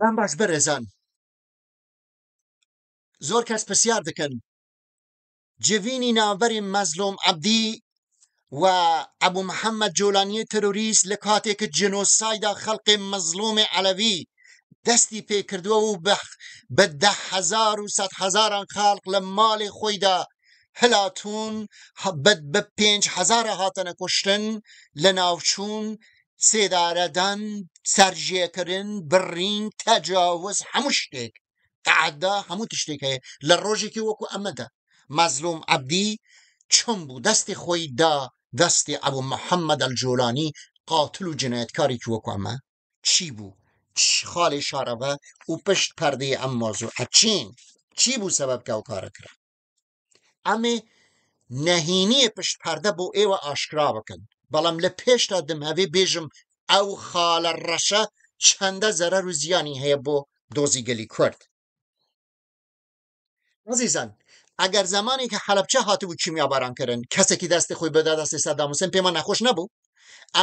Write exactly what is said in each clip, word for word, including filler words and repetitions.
Dem baş birêzan. Zor kes pisyar dikin. Civînî navberî Mezlûm Ebdî û Ebû Mihemed Colaniyê terorîst li katê ki cinosayda xelkê mezlûmê Elewî destî pê kirdiwe û bi, bi deh hezar û sed hezaran xelk li malê xwe de hilatûn, ha-, bi, bi pênc hezara hatine kuştin, li nav çûn, sêdare dan, serjêkirin, birîn, tecawiz, hemû ştêk. Teada hemû tiştêk heye. Li rojekî wekî eme de Mezlûm Ebdî çim bû, destê xwe da destê Ebû Mihemed El Colanî, qatil û cinayetkarekî wekî eme. Çî bû? Ç-, xalê şareve û pişt perdeyê em mazû e çîn? Çî bû sebeb ke ew kare kira? Em ê nehîniyê pişt perde bo êwe aşkira bikin. Belam li pêş de dim hevê bêjim ew xale reşe çende zerer û ziyanî heye bo dozî gelî Kurd. Ezîzan, eger zemanê ke Helebçe hatibû kîmyabaran kirin, kesekî destê xwe bida destê Seddam Husên, pê me nexweş nebû.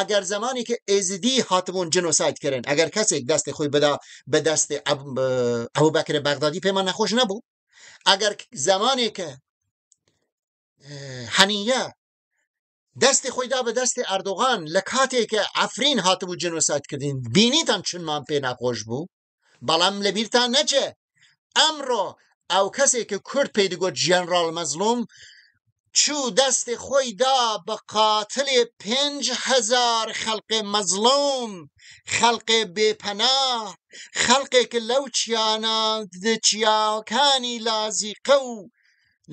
Eger zemanê ke Êzidî hatibûn cinosayd kirin, eger kesek destê xwe bida bi destê Eb-, Ebû Bekirê Bexdadî, pê me nexweş nebû. Eger k-, zemanê ke, e, Heniye destê xwe da bi destê Erdogan, li katê ke Efrîn hatibû cinosayd kirin, bînîtan çin man pê nexweş bû. Belam li bîr te nece, emro ew kesê ke Kurd pê digot Jeneral Mezlûm, çû destê xwe da bi qatilê pênc hezar xelkê mezlûm, xelkê bêpenah, xelkê ke lew çiyana di çiyakanî lazîqe û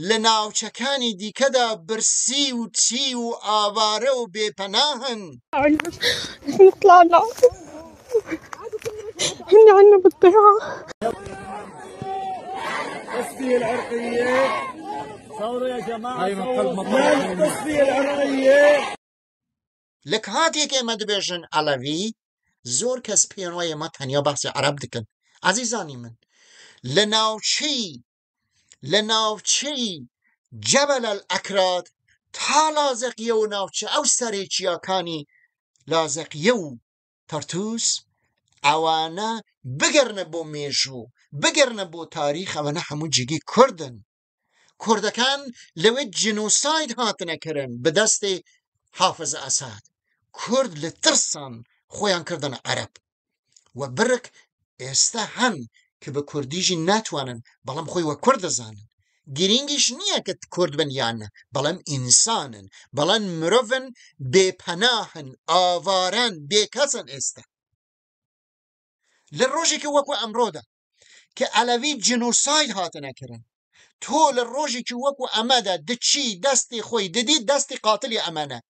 li navçekanî dîke de birsî û tî û avare û bêpenah in. نطلعنا. هني عنا بالضيعة. التصفية العرقية. ثورة يا جماعة، ثورة. التصفية العرقية. Li katê ke me dibêjin Elewî, zor kes pêroyê me tenya behsê Ereb dikin. Ezîzanî min, li navçeyî, li navçeyî Cebel El Ekrad ta Lazeqiye û navçe ew serê çiyakanî Lazeqiye û Tartûs, ewana bigerine bo mêjû, bigerine bo tarîx, ewana hemû cîgî Kurd in. Kurdekan li wê cînosayd hatine kirin bi destê Hafiz Esad. Kurd li tirsan xweyan kirdine Ereb. We birik êste hen ki bi Kurdî jî netwanin, belam xwe we Kurd dizanin. Girîngî ji niye ki Kurd bin yan ne, belam însan in, belam mirov in, bêpenah in, avare in, bêkes in êste. Li rojekî wekî emro de ke Elewî cînosayd hatine kirin, to li rojekî wekî eme de diçî destê xwe didî destê qatilê eme ne.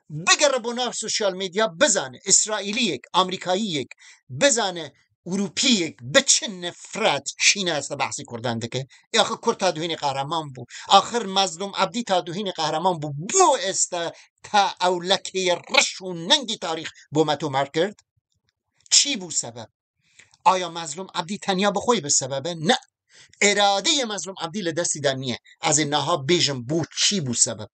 Bigere bo nav sosyal medya, bizane, Îsraîliyek, Amerîkayiyek, bizane, Ewropiyek, bi çi nefret, kîne êste behsê Kurdan dike. Ê axir Kurd ta duhînê qehreman bû. Axir Mezlûm Ebdî ta duhînê qehreman bû. Bo êste ta ew lekeyê reş û nengî tarîx bo me tomar kir? Çi bû sebeb? Aya Mezlûm Ebdî tenya bi xwe bû sebeb e? Ne. Îradeyê Mezlûm Ebdî li destî de niye. Ez ê niha bêjim bo çi bû sebeb.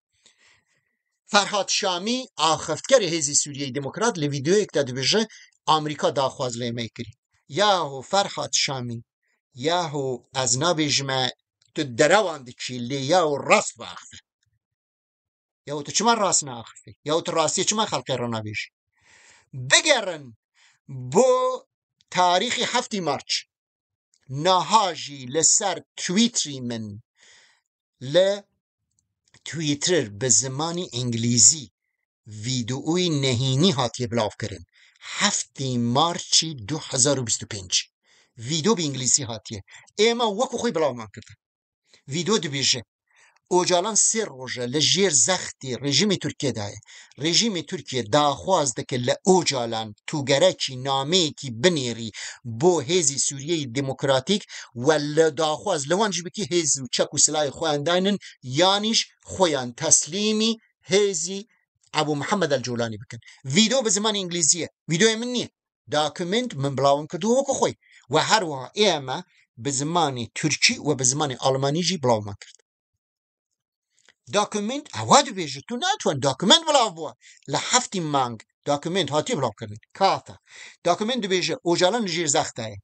Ferhat Şamî, axaftkerê Hêzê Sûriyeyê Demokrat, li vîdeoyek de dibêje, Amerîka daxwaz li me kirî. Yahu Ferhat Şamî, yahu ez nabêjime tu derewan dikî, lê yahu rast biaxife. Yahu tu çima rast naaxifî? Yahu tu rastiyê çima xelkê re nabêjî? Bigerin bo tarîxê heftê Març. Niha jî li ser Twitterî min, li Twitter bi zimanî îngilîzî vîdeoyê nehînî hatiye bilav kirin. Heftê Marçî du hezar û bîst û pênc. Vîdeo bi îngilîzî hatiye. Ê me wekî xwe bilav man kirdi. Vîdeo dibêje, Ocalan sê roj e li jêr zextê rejîmê Tirkiyê de ye. Rejîmê Tirkiye daxwaz dike li Ocalan tu gerekî nameyekî binêrî bo Hêzê Sûriyeyê Demokratîk we li daxwaz li wan jî bikî hêz û çek û silahê xweyan daynin, yanî jî xweyan teslîmî hêzî Ebû Mihemed El Colanî bikin. Vîdeo bi zimanê îngilîzî ye. Vîdeoyê min nîye. Dokument min bilawan kirdiwe wekî xwe. We her wiha ê me bi zimanê tirkî û bi zimanê almanî jî bilaw me kirt. Dokument, ewa dibêje, tu natwan dokument bilaw bû. Li heftê mang dokument hatiye bilaw kirin. Kata. Dokument dibêje, Ocalan li jêr zexta ye.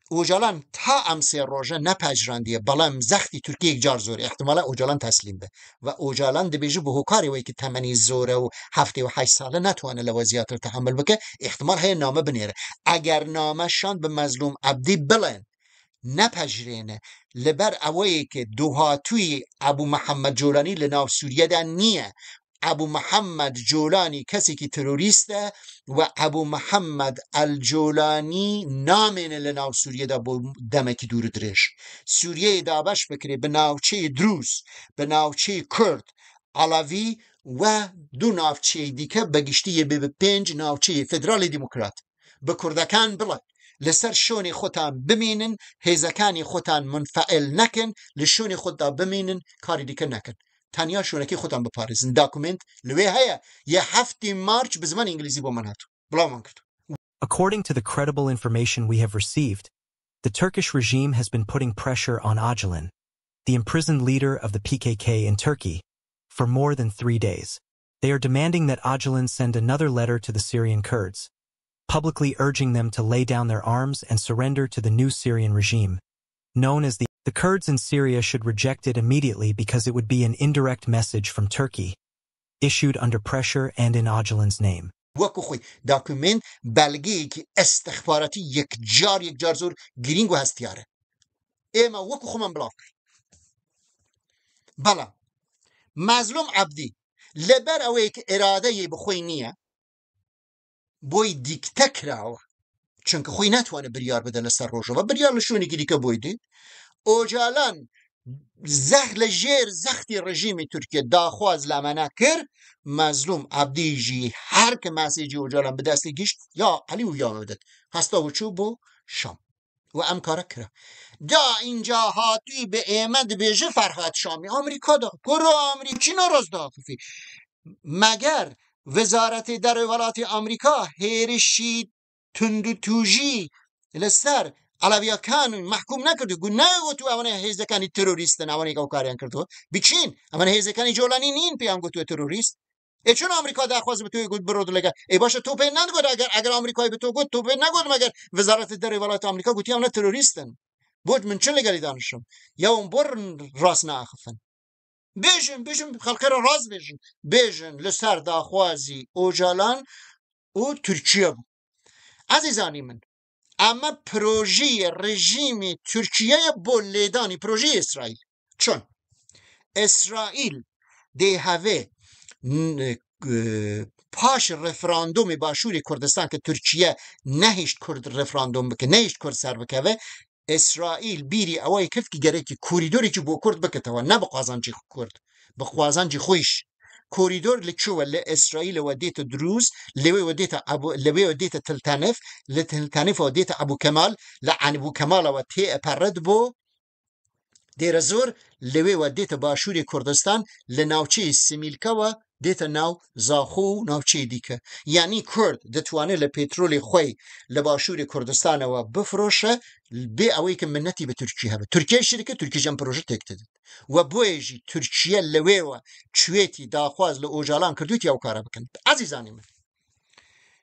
Ocalan ta em sê roje nepejrandiye, belê em zextî Tirkiyê yek car zor e. Îhtimala Ocalan teslîm be. Ve Ocalan dibêje bi hokarê wê ki temenî zor e û heftê û heşt sal e, netwane li we ziyadtir tehemil bike, îhtimal heye name binêre. Eger name şand bi Mezlûm Ebdî, belê nepejirêne. Li ber eweyê ki dohatûyî Ebû Mihemed Colanî li nav Sûriye de niye. Ebû Mihemed Colanî kesekî terorîst e û Ebû Mihemed El Colanî namêne li nav Sûriye de bo demekî dûr û dirêj. Sûriyeyê dabeş bikirê bi navçeyê Drûz, bi navçeyê Kurd, Elewî û du navçeyê dîke, bi giştî yê bê bi pênc navçeyê federalê demokrat. Bi kurdekan bile, li ser şonê xwe tan bimînin, hêzekanê xwe tan munfeil nekin, li şonê xwe de bimînin, karî dîke nekin. Tenya şonekî xwe tan biparêzin. Dokument li wê heye, yê heftê Març bi zimanê îngilîzî bo min hat. Bila min kir. According to the credible information we have received, the Turkish regime has been putting pressure on Ocalan, the imprisoned leader of the P K K in Turkey, for more than three days. They are demanding that Ocalan send another letter to the Syrian Kurds, publicly urging them to lay down their arms and surrender to the new Syrian regime, known as the, the Kurds in Syria should reject it immediately because it would be an indirect message from Turkey, issued under pressure and in Ocalan's name. Wekî xwe, dokument, belgeyekî istixbaratî yekcar yekcar zor girîng û hestiyar e. Ême wekî xwe min bilav kir. Bela Mezlûm Ebdî, li ber ewê ki îradeyê bi xwe niye, boy dîkte kirawe. Çunke xwe netwane biryar bide li ser Rojava. Biryar li şûnekî dîke boy dî. Ocalan zex li jêr zextî rejîmê Tirkiye daxwaz li me nekir. Mezlûm Ebdî jî her ki mesêcî Ocalan bi destê gişt, ya Elî û ya Medet, hesta û çû bo Şam. Û em kare kira. Da înca hatî bi ême dibêje Ferhat Şamî Amerîka da. Kuro Amerîkî naraz daxifî. Meger Wezaretê Derve welatê Amerîka hêrişî tundûtûjî li ser Eleviyakan mehkûm nekirdi. Got, negot û ewane hêzekanî terorîst in, ewane ew kariyan kirdo. Bi çîn, ewane hêzekanî Colanî nîn, pêyan got we terorîst. Ê çun Amerîka daxwaz bi to got biro dilege? Ê başe to pê nedigot, eger, eger Amerîkayê bi to got, to pê negot, meger Wezaretê Derve welatê Amerîka gotiye ewane terorîst in. Bot min çi li gelî danişim? Ya hûn bor rast neaxifin. Bêjin, bêjin, xelkê re rast bêjin. Bêjin, li ser daxwazî Ocalan û Tirkiye bû. Ezîzanî min, eme projeyê rejîmê Tirkiye ye bo lêdanî projeyê Îsraîl. Çun Îsraîl dê hevê n-, e, paş referandumê Başûrê Kurdistan ki Tirkiye nehişt Kurd referandum bike, nehişt Kurd ser bikeve, Îsraîl bîrî ewayê kir ki gerekî korîdorekî bo Kurd bikitewe, ne bi qazancî Kurd, bi qazancî xwe jî. Korîdor li çi we? Li Îsraîlê we dête Drûz, li wê we dête Ebû, li wê we dête Til Tenif, li Til Tenif we dête Ebû Kemal, li Ebû Kemala we tê eperet bo Dêrezor, li wê we dête Başûrê Kurdistan, li navçeyê Simîlka we dête nav Zaxo û navçeyê dîke. Yanî Kurd ditwane li petrolê xwe li Başûrê Kurdistanê we bifroşe, bê ewê ki minetî bi Tirkî hebe. Tirkiye şirike, Tirkiye jî em proje têk didin. We boyê jî Tirkiye li wê we çûyêtî daxwaz li Ocalan kirdûytî ew kare bikin. Ezîzanî min.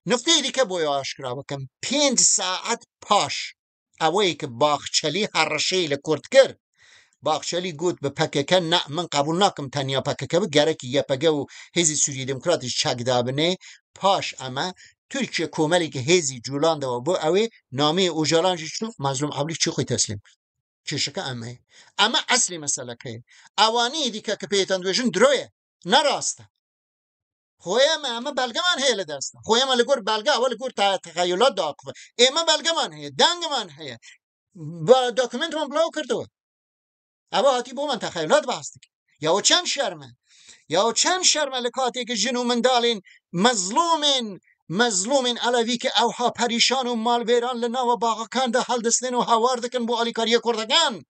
Nuqteyê dîke boye aşkira bikim. Pênc saet paş eweyê ki Baxçelî herişeyê li Kurd kir, Baxçelî got bi P K K, ne, min qebûl nakim tenya P K K bi, gerekî Y P G û Hêzî Sûriyê Demokratî çek dabinê. Paş eme Tirkiye komelekî hêzî Colan de we bo ewê nameyê Ocalan jî çû, Mezlûm Ebdî çû xwe teslîm kir. Kêşeke em heye. Eme eslê meseleke ye. Ewanî dîke ki pêtan dibêjin diro ye. Ne rast e. Xweyê me, eme belgeman heye li dest. Xweyê me li gor belge, ew li gor te-, texeyulat diaxive. Ê me belgeman heye, dengeman heye. Ba-, dokumenteman bilaw kirdiwe. Ew hatî bo me texeyulat behs dike. Ya o çend şerm e? Ya o çend şerm e li katê ki jin û mindalên mezlûmên, mezlûmên Elewî ki ewha perîşan û malvêran li nava baxakan de heldistên û hewar dikin bo alîkariya Kurdekan?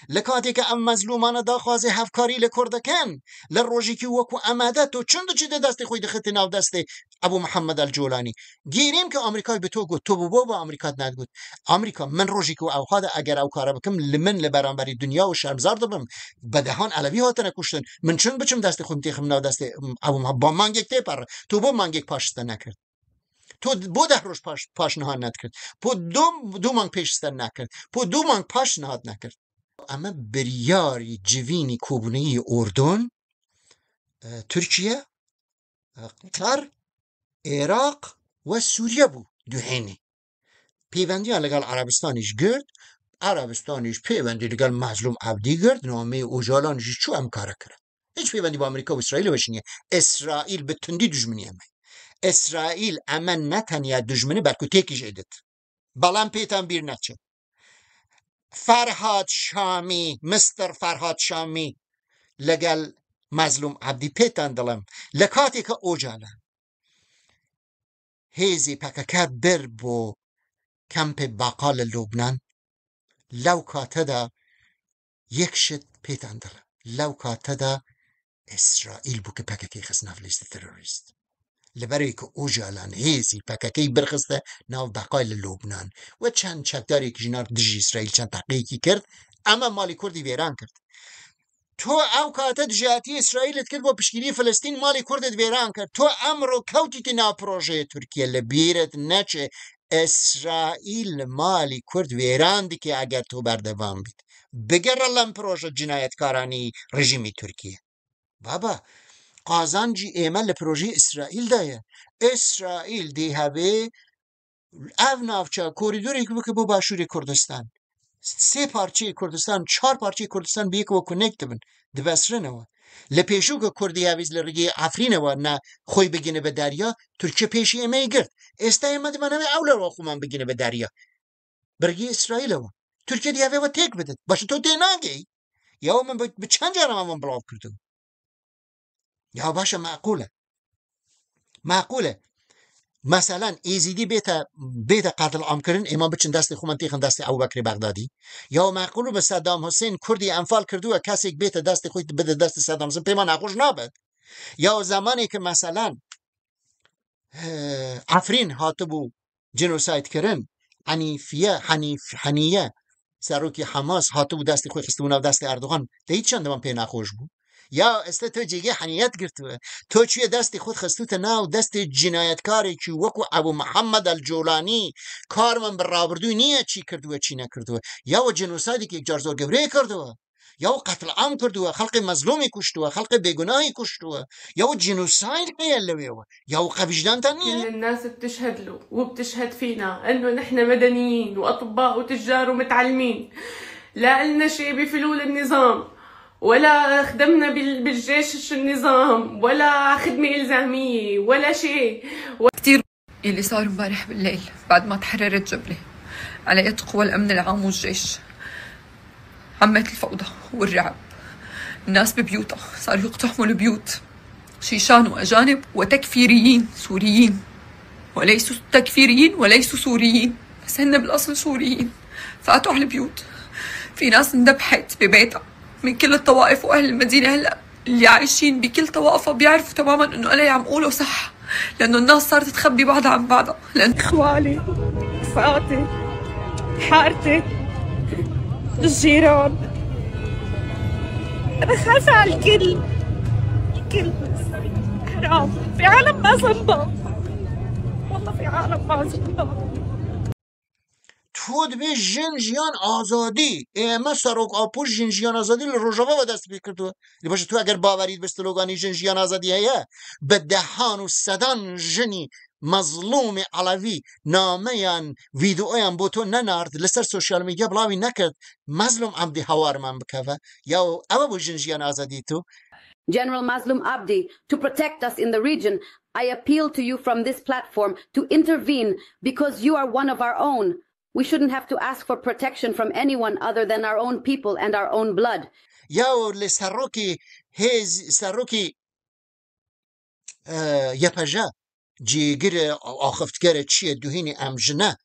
Li katê ki em mezlûmane daxwazê hevkarî li Kurd dikin, li rojekî wekû eme de to çund diçî dê destê xwe dixitî nav destê Ebû Mihemed El Colanî? Gêrêm ki Amerîkayê bi to got, to bi bo bi Amerîka nedigot. Amerîka, min rojekî ewha de eger ew kare bikim, li min li beramberî dinya û şermzar dibim. Bi dehan Elewî hatine kuştin. Min çund biçim destê xwe têxim nav destê Ebû Mihemed? Ba mangek tê pere. To bo mangek paş te nekir? To bo deh roj paş, paş niha nedikird. Po du, du mang pêş ser nekird. Po du mang paş niha nekird. Eme biryarî civînî kobûneyî Urdun, e, Tirkiye, e, Qetar, Iraq we Sûriye bû duhênî. Pêvendiya legal Erebistanî ji girt, Erebistanî ji pêvendî legal Mezlûm Ebdî girt, nameyê Ocalan jî çû em kare kire. Hiç pêvendî bi Amerîka û Îsraîlê ve jî niye. Îsraîl bi tundî dijminê me. Îsraîl eme ne tenya dijmin e, belkû têkî jê dit. Belam pêtan bîr neçe. Ferhad Şamî, Mister Ferhad Şamî legel Mezlûm Ebdî pêtan dilim. Li katê ke Ocalan hêzî P K K bir bo kempê Baqa li Lubnan, lew kate de yek şit pêtan dilim. Lew kate de Îsraîl bû ke P K K xist nav lîstê terorîst. Li berê ku Ocalan hêzî P K K birxiste nav Beqay li Lubnan. We çend çekdarek jî nar dijî Îsraîl çend teqiyekî kir, ema malî Kurdî vêran kir. To ew kate dijatiye Îsraîl dikir bo piştgirî Filistîn malî Kurd vêran kir. To emro kewtî tê nav projeyê Tirkiye li bîret neçe. Îsraîl malî Kurd vêran dike eger to berdewam bît. Bigere lem proje cinayetkaranî rejîmî Tirkiye. Baba, qazancî ême li projeyê Îsraîl de ye. Îsraîl dê hevê ev navça korîdorek bike bo Başûrê Kurdistan. Sê parçeyê Kurdistan, çar parçeyê Kurdistan bi yek ve connect dibin, dibesrine we. Li pêşû ke Kurdî hevîz li rigê Efrîne we ne xwe bigine bi derya, Tirkiye pêşî ême girt. Êsta ême dibe nebe ewle we xwe man bigine bi derya. Bi rigê Îsraîle we. Tirkiye dê hevê we têk bidit. Baş e, to tê nageyî. Ya min bi, bi çend cara me min bilav kirdo? Ya baş e, meqûl e. Meqûl e. Meselen, Êzîdî bête, bête qetilamkirin, êma biçin destê xwe, min têxin destê Ebu Bekrê Bexdadî. Ya meqûl bi Sedam Husên Kurdî enfal kirdiwe, kesêk bête destê xwe bide destê Sedam Husên, pê me nexweş nabet. Ya zemanê ke meselen, e, Efrîn hatibû genocide kirin, Henîfiye, Henîf, Heniye, serokê Hamas hatibû destê xwe xistibû nav destê Erdogan, te hîç çend deman pê nexweş bû. Ya este to cêgê Heniyet girtiwe. To çûye destê xwe xistûte nav destê cinayetkarekî wekû Ebu Muhammed El Colanî, kar min bi rabirdûyî niye çî kirdiwe, çî nekirdiwe. Ya we genosidekî yekcar zor gewreyê kirdiwe. Ya we qetilam kirdiwe, xelqê mezlûmî kuştiwe, xelqê bêgunahî kuştiwe. Ya we genosid heye li wê we. Ya we qe vîcdantan niye? كل الناس بتشهد له وبتشهد فينا إنه نحن مدنيين وأطباء وتجار ومتعلمين. لا إلنا شيء بفلول النظام، ولا خدمنا بال-، بالجيش النظام، ولا خدمة إلزامية، ولا شيء. كتير اللي صار امبارح بالليل بعد ما تحررت جبلة على يد قوى الأمن العام والجيش. عمت الفوضى والرعب. الناس ببيوتها، صاروا يقتحموا البيوت. شيشان وأجانب وتكفيريين سوريين. وليسوا تكفيريين وليسوا سوريين، بس هن بالأصل سوريين. فاتوا على البيوت. في ناس اندبحت ببيتها من كل الطوائف، وأهل المدينة هلأ اللي عايشين بكل طوائفها بيعرفوا تمامًا إنه أنا اللي عم قوله صح، لأنه الناس صارت تخبي بعضها عن بعضها. لأن إخواني، رفقاتي، حارتي، الجيران، أنا خايفة على الكل. الكل. حرام. في عالم ما ذنبها. والله في عالم ما ذنبها. Tu dibê jin jiyan azadî. Ê, me Serok Apo jin jiyan azadî li Rojava ve dest pê kirdiwe. Lê baş e, tu eger bawerî bi sloganî jin jiyan azadî heye, bi dehan û sedan jinî mezlûmê elewî nameyan, vîdeoyan bo to nenard, li ser sosyal medya bilavî nekird, Mezlûm Ebdî hawar man bikeve. Ya ew e bo jin jiyan azadî tu? General Mazlum Abdi, to protect us in the region, I appeal to you from this platform to intervene because you are one of our own. We shouldn't have to ask for protection from anyone other than our own people and our own blood. Ya li serokî hêz, serokî, e, Y P J, cîgir e, axiftkere çi ye, duhînî em jine.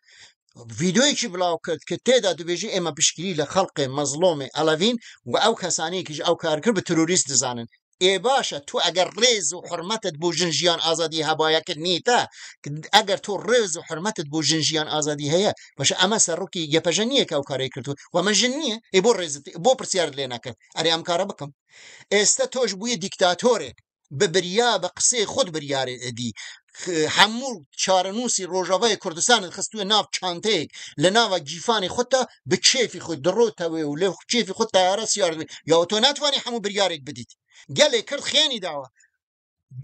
Vîdeoyekî bilav kir ke tê de dibêje, ê me piştgirî li xelqê mezlûmê elewîn û ew kesaniyekî ji ew kar kir bi terorîst dizanin. Ê baş e, tu eger rêz û hurmetet bo jin jiyan azadî hebaya ke nî te, eger tu rêz û hurmetet bo jin jiyan azadî heye, baş e, eme serokî Y P J niye ke ew karê kirdiwe. Wa me jin niye, ê bo rêzit, bo pirsiyar lê nekir. Erê em kare bikim. Êste to ji bûye dîktatorê. bi birya, bi qisê xwe di biryarê edî. Hemû çarenûsî Rojavayê Kurdistanê xistiye nav çanteyek, li nava gîfanê xwe de bi kêfî xwe dirote wê û li kêfî xwe teyare siyar dibê. Ya to netwanî hemû biryarek bidît. Gelê Kurd xênî dawa.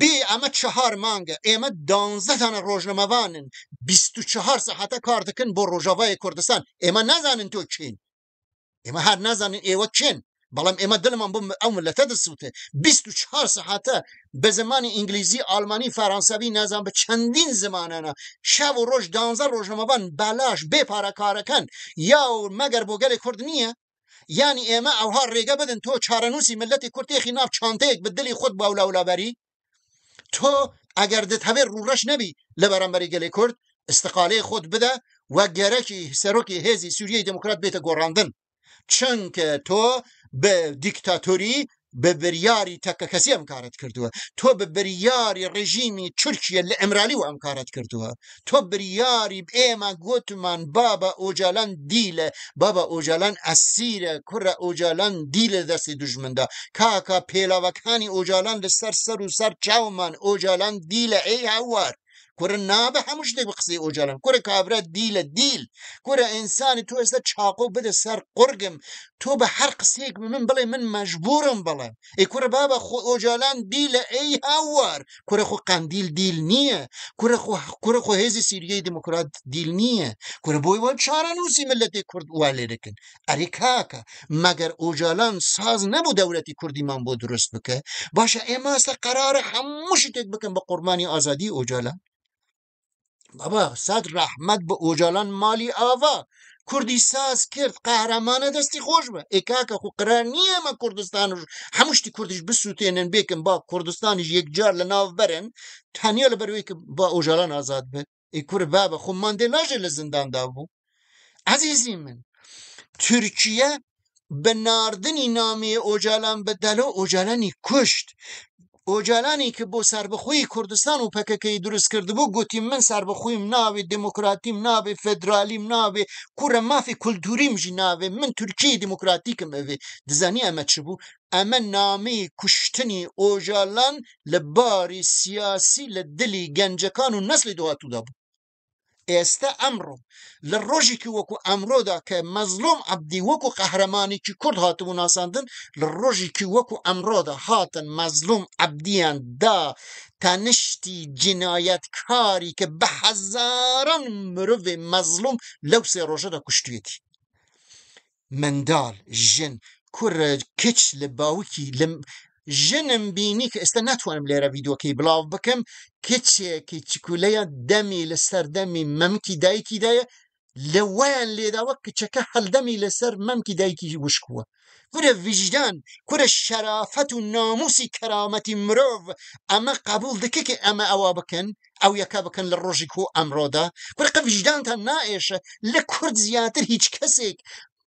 Bê eme çehar mange, ême danzdeh tane rojnamevan in, bîst û çehar saete kar dikin bo Rojavayê Kurdistan. Ême nezanin to kîn. Ême her nezanin êwe kîn. Belam ême dilman bo ew milete disûte. Bîst û çehar saete bi zimanê îngilîzî, almanî, feransevî, nezan bi çendîn zimanana. Şev û roj danzdeh rojnamevan belaş, bê pare kar dikin. Ya meger bo gelê Kurd niye? Yanî ême ewha rêge bidin to çarenûsî miletê Kurd têxî nav çanteyek bi dilî xwe bawlawla berî? To eger di tevê rûreş nebî li beramberî gelê Kurd, istiqaleyê xwe bide we gerekî serokê Hêzî Sûriyeyê Demokrat bête gorandin. Çunke to bi dîktatorî, bi biryarî tekkekesî em karet kirdiwe. To bi biryarî rejîmî Tirkiye li Îmralî we em karet kirdiwe. To biryarî ême gotiman baba Ocalan dîl e, baba Ocalan esîr e, kure Ocalan dîl e destê dijmin de. Kaka pêlavekanî Ocalan li ser ser û ser çaw man, Ocalan dîl e ey hewar. Kure nabe hemû ştê bi qisê Ocalan. Kure kavre dîl e dîl. Kure însanî tu êsta çaqo bide ser qurgim. Tu bi her qisêk bi min bile min mecbûr im bile. Ê kure baba xwe Ocalan dîl e ey hewar. Kure xwe Qendîl dîl niye. Kure xwe, kure xwe Hêzê Sûriyeyê Demokrat dîl niye. Kure boy wan çarenûsî miletê Kurd welê dikin. Erê kaka, meger Ocalan saz nebû dewletî Kurdî man bo dirust bike? Başe ême êsta qerare hemû şitêk bikin bi qurbanî azadî Ocalan. Baba, sed rehmet bi Ocalan malî ava. Kurdî saz kir, qehreman e destî xweş be. Ê kaka xwe qerar niye me Kurdistan û hemû ştî Kurdî ji bisûtênin bêkin ba Kurdistanî ji yekcar li nav berin. Tenya li ber wê ki ba Ocalan azad be. Ê kur baba xwe mandê lajê li zindan da bû. Ezîzî min, Tirkiye bi nardinî nameyê Ocalan bi delo Ocalanî kuşt. Ocalanî ki bo serbixweyî Kurdistan û P K K'yê durust kirdibû, gotî, min serbixweyîm navê, demokratîm navê, federalîm navê, kure mafê kulturîm jî navê, min Tirkiyeyê demokratîk im evê. Dizanî eme çi bû? Eme nameyê kuştinî Ocalan li barî siyasî li dilî gencekan û neslê dohatû de bû. Êste emro, li rojekî wekû emro de ke Mezlûm Ebdî wekû qehremanekî Kurd hatibû nasandin, li rojekî wekû emro de hatin Mezlûm Ebdiyan da teniştî cinayetkarî ke bi hezaran mirovê mezlûm lew sê roje de kuştiyêtî. Mendal, jin, kure, kiç li bawikî, li jinim bînî ki êsta netwanim lêre vîdeokê bilav bikim, kiçekî çikûleya demî li ser demî memkî dayikî de ye, li weyan lê dawe kiçeke hel demî li ser memkî dayikî wişk bû. Kure vîjdan, kure şerafet û namûsî kerametî mirov eme qebûl dike ki eme ewa bikin, ew yeke bikin li rojî ku emro de. Kure qe vîjdan te naêşe, li Kurd ziyatir hîç kesek,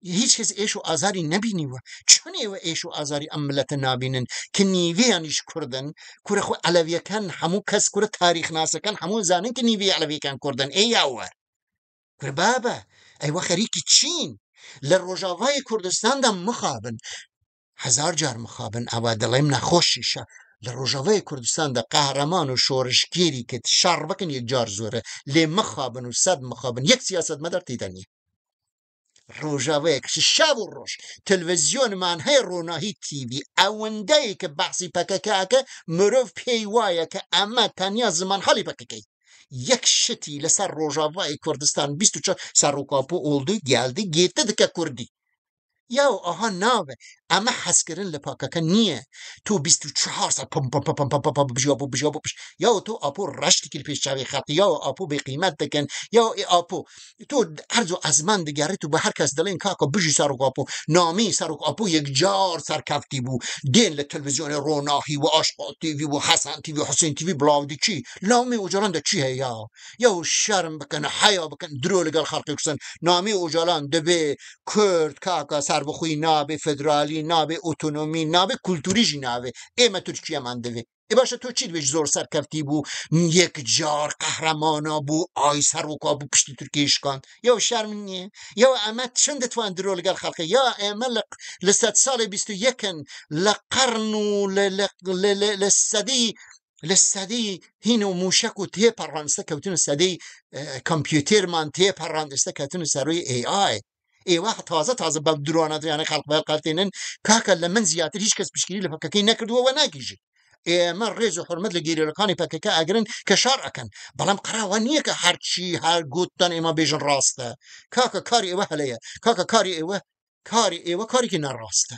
hîç kes êş û azarî nebînî we. Çunê we êş û azarî em milete nabînin ki nîvêyan jî Kurd in, kure xwe Elewiyeken hemû kes kure tarîxnasekan hemû zanin ki nîvê Elewiyeken Kurd in. Ê ya wer. Kure baba, ey we xerîkî çîn. Li Rojavayê Kurdistan de mixabin. Hezar car mixabin, ewa dilê min nexweş şîşe. Li Rojavayê Kurdistan de qehreman û şorişgêrî ke şer bikin yek car zor e. Lê mixabin û sed mixabin, yek siyasetmedar tê de niye. Rojavayek ji şev û roj televîzyon man heye Ronahî T V, ewindeyê ke behsî P K K eke, mirov pêy waye ke eme tenya ziman halî P K K. Yek şitî li ser Rojavayê Kurdistan bîst û çar Serok Apo oldu, geldi, gêti dike Kurdî. Yaw aha nave, eme hezkirin li P K K niye. Tu bîst û çar saet pum pum pum pum pum pum pum bijî Apo, bijî Apo, bijî. Yaw tu Apo reş dikî li pêş çavê xelkê. Yaw Apo bêqîmet dikin. Yaw ê Apo. Tu erz û ezman digerî, tu bi her kes dilên kaka bijî Serok Apo. Namî Serok Apo yek car serkeftî bû. Dên li televîzyonê Ronahî û Aşqa T V û Hesen T V, Husên T V bilav dikî. Namê Ocalan de çi heye ya? Yaw şerm bikin, heya bikin, diro li gel xelkê Kurdistan. Namê Ocalan divê Kurd, kaka, serbixwî nabe, federalî nabe, otonomî nabe, kulturî jî nabe. Ê me Tirkiye man divê. Ê baş e, tu çi dibêjî, zor serkeftî bû, yek car qehremana bû, ay seroka bû, piştî Tirkiyê şikand. Ya şerm nîye? Ya eme çi ditwan diro li gel xelkê? Ya eme li, li sedsalê bîst û yek in, li qern û li, li, li, li, li sedî, li sedî hîn û mûşek û tê perran, îste kewtine sedî, e, kompûterman tê perran, îste kewtine serûyê A I. Êwe taze taze bev dirwana diryanê xelk belqertênin. Kaka, li min ziyatir hîç kes piştgirî li P K K nekirdiwe, we nakî jî. Ême rêz û hurmet li gerîlakanê P K K egirin ke şer ekin. Belam qera we niye ke her çî, her gotan êma bêjin rast e. Kaka, karî êwe hele ye. Kaka, karî êwe, karî êwe karîkî ne rast e.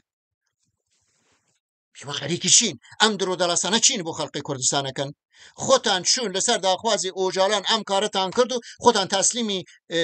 Ême xerîkî çîn. Em diro delasane çîn bo xelkê Kurdistan ekin. Xotan çûn li ser daxwazê Ocalan, em karitan kir û xotan teslîmî, e,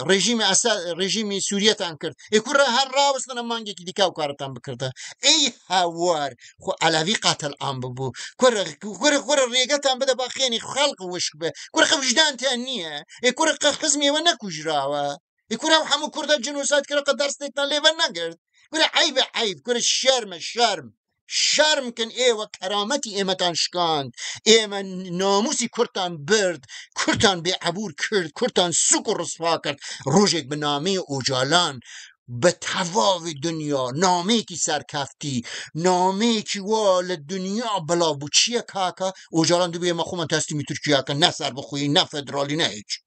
rejîmê Esed, rejîmê Sûriyetan kir. Ê kure her rawistine mangekî dîke ew karitan bikirde. Ey hewar, xwe Elewî qatil am bibû. Kure, kure, kure rêgetan bide ba xênî xelq wişk be. Kure xwe wijdan te niye. Ê kure xwe xizmê we nekujrawe. Ê kure ew hemû Kurda cinosayd kire, qe ders têktan lê venegirt. Kure eyb e eyb, kure şerm e şerm. Şerm kin, êwe kerametî êmetan şikand. Ême namûsî Kurtan bird. Kurtan bêebûr kir, Kurtan sûk û risva kir. Rojek bi nameyê Ocalan, bi tevavê dinya, nameyekî serkeftî, nameyekî wa li dinya belav bû. Çi ye kaka? Ocalan dibê me xwe me teslîmî Tirkiye kin, ne serbixweyî, ne federalî, ne hiç.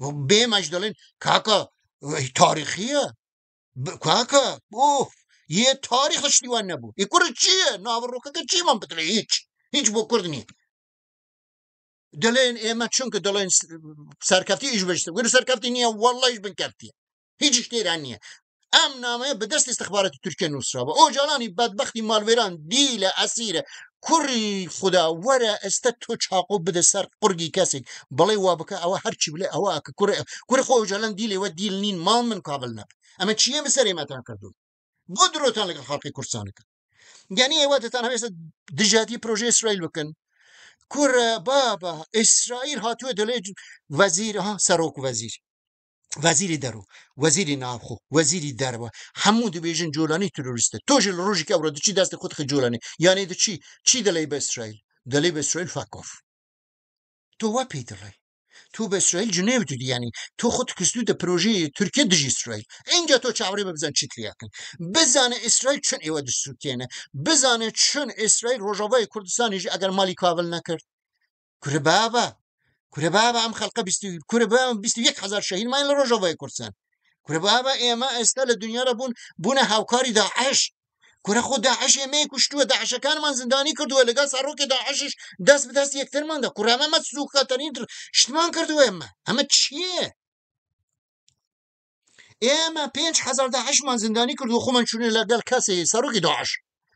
Bê me ji dilên, kaka, tarîxî ye. Bi-, kaka, of, yê tarîx tiştî wan nebû. Ê kure çi ye? Navirokeke çi man bidilê? Hiç. Hiç bo Kurd nîye. Dilên ême çunke dilên s-, serkeftî, îş biştin. Wî serkeftî niye, wallahi îş binkeftî ye. Hiç îş têra niye. Em nameye bi destê istixbaratê Tirkiye nûsrabe. Ocalanî bedbextî malwêran dîl e, esîr e. Kurî Xuda were, este tu çaqo bide ser qurgî kesek. Belê wa bike, ewa her çi bile, ewa eke. Kurê, kurê xwe Ocalan dîlê we dîl nîn, mal min kabil nebe. Eme çiyê bi serê me tan kirdo. Bo dirotan li xalqê Kurdistanê kin. Genî êwe ditan hevêse dijatî proje Îsraîl bikin. Kure baba, Îsraîl hatiye dilê wezîr, ha, serok wezîr. Wezîrî dero, wezîrî navxwe, wezîrî derve. Hemû dibêjin Colanî terorîst e. To jî li rojekî ewro diçî destê xwe dixî Colanî. Yanî diçî, çî dilê bi Îsraîl? Dilê bi Îsraîl, fuck off. To we pê dilê. To bi Îsraîl cinê bi tu diyanî. To xwe dikistû de projeyê Tirkiye dijî Îsraîl. Înca to çavrê be bizan çi tiriya kin. Bizane Îsraîl çun êwe dişt Tirkiye ne. Bizane çun Îsraîl Rojavayê Kurdistanê jî eger malî kabil nekir. Kure baba. Kure baba, em xelqa bîst, kure baba, bîst û yek hezar şehîd mayîn li Rojavayê Kurdistan. Kure baba, ême êsta li dinya re bûn, bûne hevkarî DAIŞ. Kure xwe DAIŞ ême kuştuwe, DAIŞekan man zindanî kirduwe, li gel serokê DAIŞ iş dest bi dest yektir man de. Kure me, me sûka terîn ştman kirduwe me. Eme çi ye? Ême pênc hezar DAIŞ man zindanî kirdo, xwe man çûne li gel kesê serokê DAIŞ.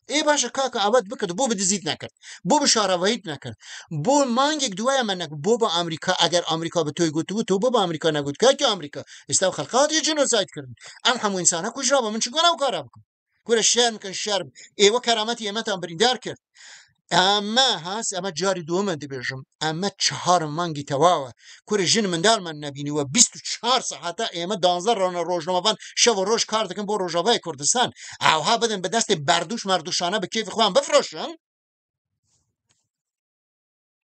Ê baş e kaka, ewet bikird, bo bi dizît nekird, bo bi şaravayît nekird, bo mangek duwaye me nekird, bo bi Amerîka, eger Amerîka bi toy gotibû, to bo bi Amerîka negot. Kaka Amerîka, êsta xelqa hatiye cinosayd kirin. Em hemû însana kujrabû, min çi gona ew kara bikim? Kure şerm kin, şerm. Ê we kerametî êmetan birîndar kir. Eme has, eme carî duwim e dibêjim. Eme çehar mangî tewaw e. Kurê jin mindal me nebînî we bîst û çar saeta ême danzdeh rana rojnamevan şev û roj kar dikin bo Rojavayê Kurdistan. Ewha bidin bi destê berdûş merdûşane bi kêfê xwe em bifroşin.